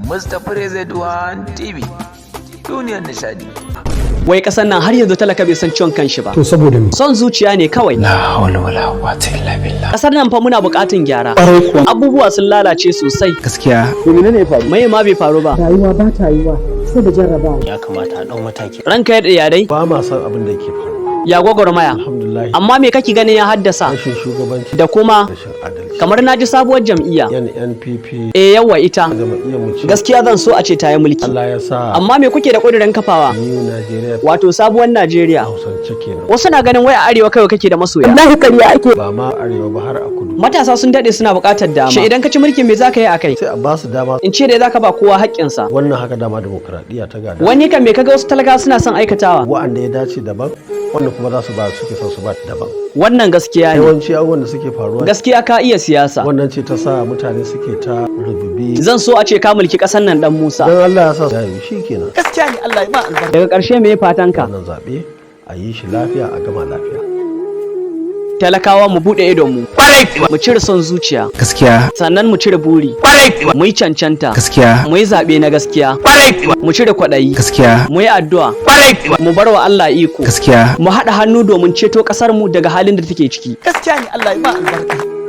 Mustapha Rezeduwan TV, duniyar nishadi. Wai kasar nan har yanzu talaka bai san ciwon kanshi ba. To saboda me? Son zuciya ne kawai. La hawla wala quwwata illa billah. Kasar nan fa muna buƙatun gyara. Abubuwa sun lalace sosai. Gaskiya. To menene ya faru? Mai ma bai faru ba. Rayuwa ba ta yiwa sai da jarrabawa. Ya kamata a ɗau mataki. Ranka ya dai. Ba ma san abin da yake faruwa. Ya gwagwarmaya? Alhamdulillah. Amma me kake ganin ya haddasa? Rashin shugabanci Da kuma rashin adalci. Kamar na ji sabuwar jam'iyya. NNPP. Eh, yawa ita. Jam'iyyar mu ce. Gaskiya zan so a ce ta yi mulki. Allah ya sa. Amma me kuke da ƙudurin kafawa? New Nigeria. Wato sabuwar Najeriya. Hausance kenan. Wasu na ganin wai a arewa kawai kake da masoya. Wallahi ƙarya ake. Ba ma arewa ba, har a kudu. Matasa sun daɗe suna buƙatar dama. Shi idan ka ci mulkin, me zaka yi a kai? Sai a ba su dama. In ce dai zaka ba kowa haƙƙinsa. Wannan haka dama demokradiyya ta gada. Wani kan me kaga wasu talakawa suna son aikatawa? Wa'anda ya dace daban, wanda kuma za su ba suke son su ba daban. Wannan gaskiya ne. Yawanci abubuwan da suke faruwa. Gaskiya ka iya siyasa. Wannan ce ta sa mutane suke ta rububi. Zan so a ce ka mulki ƙasar nan, dan Musa. Dan Allah ya sa ya yi shi kenan. Gaskiya ne, Allah ya ma albarka. Daga ƙarshe, me fatan ka? Wannan zaɓe a yi shi lafiya, a gama lafiya. Talakawa, mu buɗe idon mu. Mu cire son zuciya. Gaskiya. Sannan mu cire buri. Mu yi cancanta. Gaskiya. Mu yi zaɓe na gaskiya. Mu cire kwaɗayi. Gaskiya. Mu yi addu'a. Mu bar wa Allah iko. Gaskiya. Mu haɗa hannu domin ceto ƙasar mu daga halin da take ciki. Gaskiya ne, Allah ya ma albarka.